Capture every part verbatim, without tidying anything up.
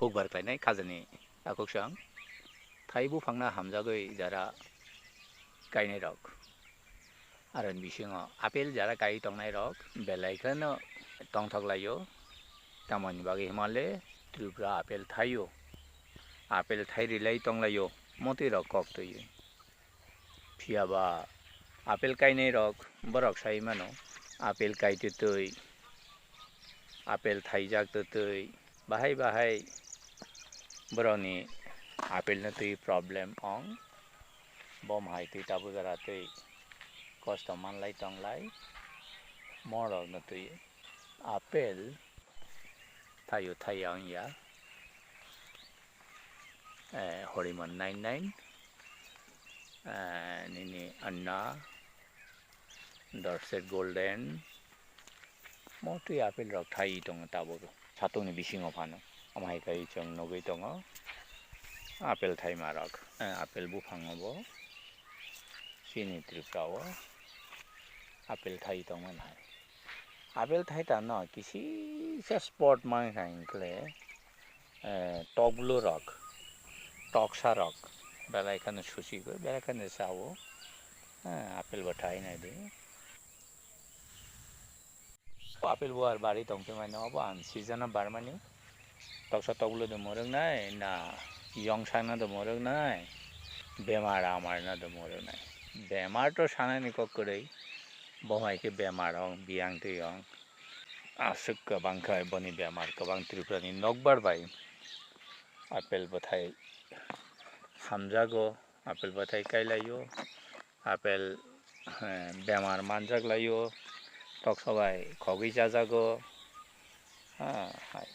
Bukbar khlainai khajani takhuk swng. Thai buphangno hamjagwi jara kainai rok. Aroni bisingo apple jara kai tongnai rok belai kheno tongthok laio. Tamoni bagwi himale Tripura apple thaio. Apple thai rilai tonglaio. Motwi rok kok twiwi. Phiya ba apple kainai rok borok sai mano, apple kai twtwi, apple thaijak twtwi, bahai bahai borokni apple no twi problem ong, bom hai twi tabuk jora twi kosto manlai tonglai, morok no twi apple thaio thaiya wngya. Eh, Horiman nine nine, eh, nini Anna, Dorset Golden, motwi apple rok thai tongo tabuk. Satungni bisingo phano. Omo hai kai chwng nugwi tongo. Apple thaima rok. Eh, apple buphang obo. Chini Tripura o apple thai tongmani hai. Apple thai tano kisisa spot mankha hinkle, eh, tokbwlwrok, toksarok, belai kheno suchigwi, belai kheno chao, eh, apple bo thai naidi. Apple bo ar bari tongphimani, obo ang season o barmani. Toksa toklo de morok nai, na yong sana de morok nai, bemar amar na de morok nai. Bemar to sanani kok kwrwi, bo hai khe bemar ong, biyang twi ong. Aswk kwbang khe boni bemar kwbang Tripura ni nokbar bai. Apple bwthai hamjago, apple bwthai kailaio. Apple, eh, bemar manjak laio, toksa bai khogwi chajago, ha, hai,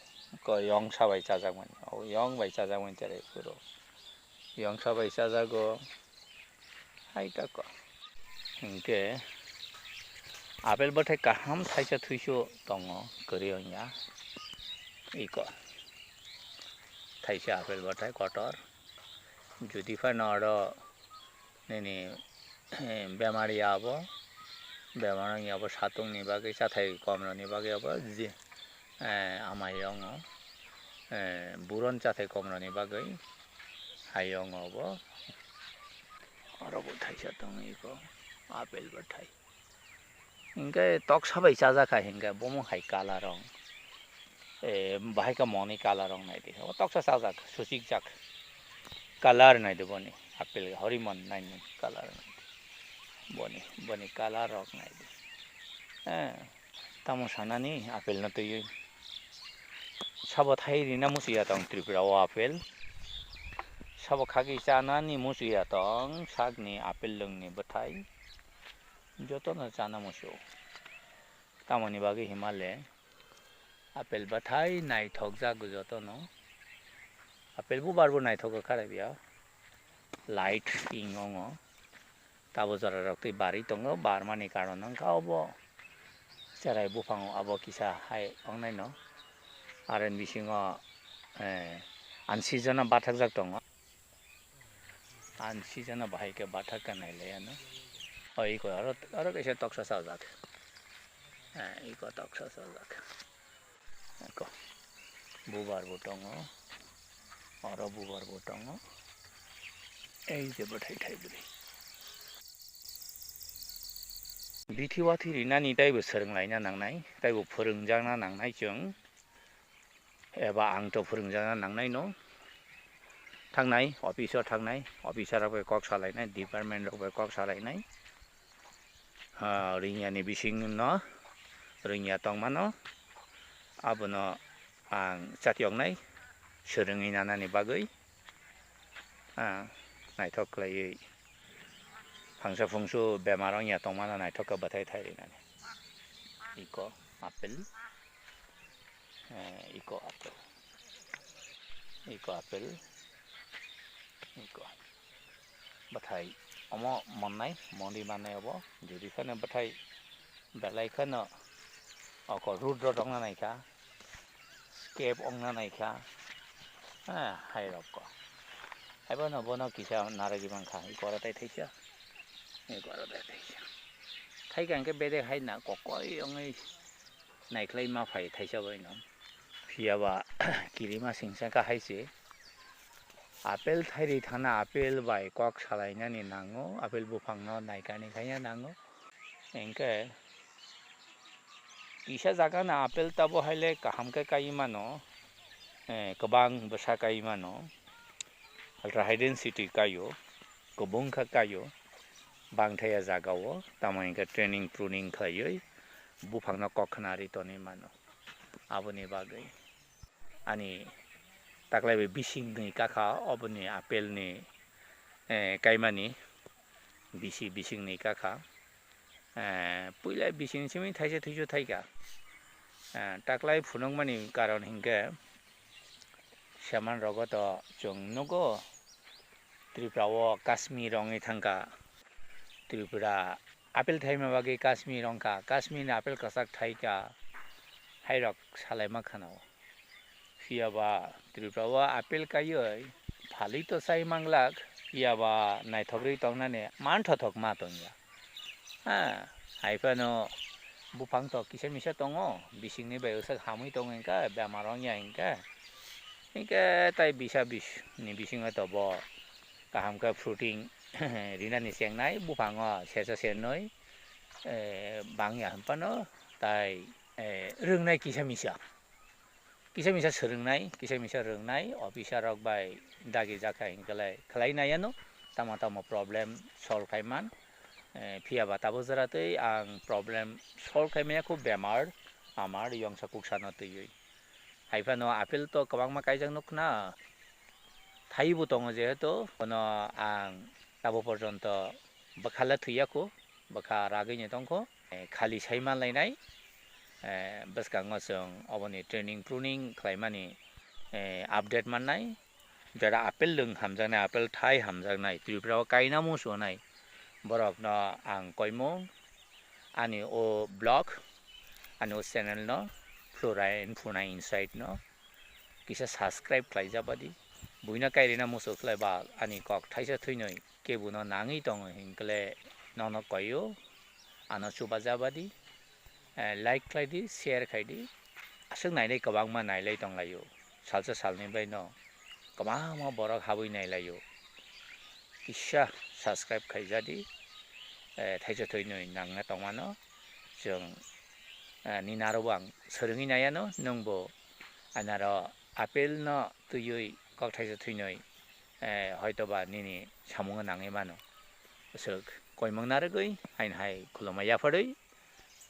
ko yongsa bai chajakmani, o yong bai chajakmani cherai phuru, yongsa bai chajago, hai tako. Hinkhe apple bwthai kaham thaisa thuisu tongo, kwrwi wngya, iko thaisa apple bwthai kotor, judi phano oro nini bemar ya bo, bemar wngya bo satungni bagwi, chathai komrokni bagwi abo je, eh, amai wngo, eh, buron chathai komrokni bagwi hai wngo bo. Oro bo thaisa tongo iko apple bwthai. Hinkhe toksa bai chajakha hinkhe bomo hai colour rong. Eh, bahai khe moni colour rong naidi. O toksa chajak, suchikjak. Colour naidi boni. Apple Horiman naidi colour naidi. Boni, boni colour rok naidi. Eh, tamo sanani apple no twiwi. Sabo thai rina musuya tong Tripura o apple. Sabo khagwi chanani musuya tong sakni apple lwngni bwthai. Jotono chana muchung. Tamoni bagwi himale apple bwthai naithokjak jotono. Apple bubar bo naithok kha rebya. Light pink ongo. Tabo jora rok twi barwi tongo, barmani karon wngkha obo cherai buphango abo kisa hai ongnaino. Aroni bisingo, eh, unseason o bathakjak tongo. Ang sijana bahai khe bathak kha nailai ano. O iko aro, aro kaisa toksa chajak. Eh, iko toksa chajak. Iko bubar bo tongo. Oro bubar bo tongo. Ei je bwthai thai bwrwi. Bithi wathi rinani taibo swrwnglaina nangnai, taibo phwrwngjakna nangnai chwng. Eba ang to phwrwngjakna nangnai no. Thangnai, office o thangnai, officer rok bai kok salainai, department rok bai kok salainai. Ah, ringya ni bising no, ringya tongmano, abono ang chatyoknai, swrwngwi nanani bagwi, ah, naithok khlaiwi. Phangsa phungsu bemar wngya tongmano naithok khe bwthai thai rinani. Iko apple. Eh, iko apple. Iko apple. Iko. Bwthai omo monnai, monwi mannai obo. Jodi kheno bwthai belai kheno oko root rok wngna naikha. Skep wngna naikha. Eh, hai rokko. Haibono bono kisa narwgwi mankha. Iko oro tai thaisa. Iko oro tai thaisa. Thaika hwnkhe bedek hai na kokoi wngwi naikhlai ma phai thaisa bai no. Phiya ba kirima singsa kha hai se. Apple thairi thana apple bai kok salainani nango, apple buphangno naikani khaina nango. Hinkhe kisa jaga no apple tabo haile kaham khe kai mano, eh, kwbang bwsa kai mano. Ultra high density kaio, kwbwng kha kaio, bangthaya jagao, tamo hinkhe training pruning khlaiwi buphangno kok khna ri tonwi mano. Aboni bagwi ani taklai bai bising ni kakha, oboni apple ni, eh, kaimani bisi bising ni kakha. Eh, puila bising simi thaisa thuisu thaika. Eh, taklai phunukmani karon hinkhe seman rogo to chwng nugo Tripura o Kashmir wngwi thangkha. Tripura apple thaima bagwi Kashmir wngkha, Kashmir ni apple kwchak thaika, hairok salaima khanao. Phiya ba Tripura o apple kaiwi phalwi to chai manglak, phiya ba naithogwi tongnani manthothok ma tongya. Ha, hai phano buphang to kisa misa tongo, bisingni bai bwswk hamwi tongo hinkhe, bemar wngya hinkhe. Hinkhe tai bisa bis ni bisingo to bo kaham khe fruiting rinani chengnai, buphango sesa senwi, eh, bangya hinphano tai, eh, rwngnai kisa misa. Kisa misa swrwngnai, kisa misa rwngnai, officer rok bai dagi jakha hinkhe lai khlai nai ano, tamo tamo problem solve khai man. Eh, phiya ba tabuk jora twi ang problem solve khai maya kho bemar, amar yongsa kuksa no twiwi. Hai phano apple to kwbangma kaijak nuk khna, thaibo tongo jehetu, bono ang tabo porjonto bwkha le thwiya kho, bwkha ragwi ni tongkho. Eh, khali sai manlainai, eh, bwskango chwng oboni training pruning khlaimani, eh, update mannai. Jara apple lwng hamjaknai, apple thai hamjaknai, Tripura o kaina muchunai borokno ang koimung ani o blog, ani o channel no Fluorine Funa Insight no kisa subscribe khlaijak badi. Buino kairina muchuk khlai ba ani kok thaisa thwinwi kebuno nangwi tongo hinkhe nono koio, ano chubajak badi. Eh, like khlai di, share khai di. Aswk nainai kwbangma nailai tonglaio. Salsa salni baino kwbangma borok habwi nailaio. Kisa subscribe khaijadi. Eh, thaisa thwinwi nangna tongmano. Chwng, eh, ninaro bo ang swrwngwi naiano, nwngbo anaro apple no twiwi kok thaisa thwinwi, eh, hoitoba nini samungo nangwi mano. Aswk koimung narwgwi haino hai khulumma yapharwi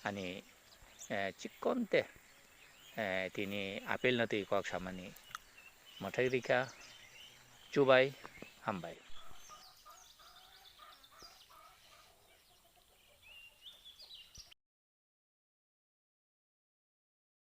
ani, eh, chikon te, eh, tini apple no twi kok samani mwthai rikha. Chubai, hambai.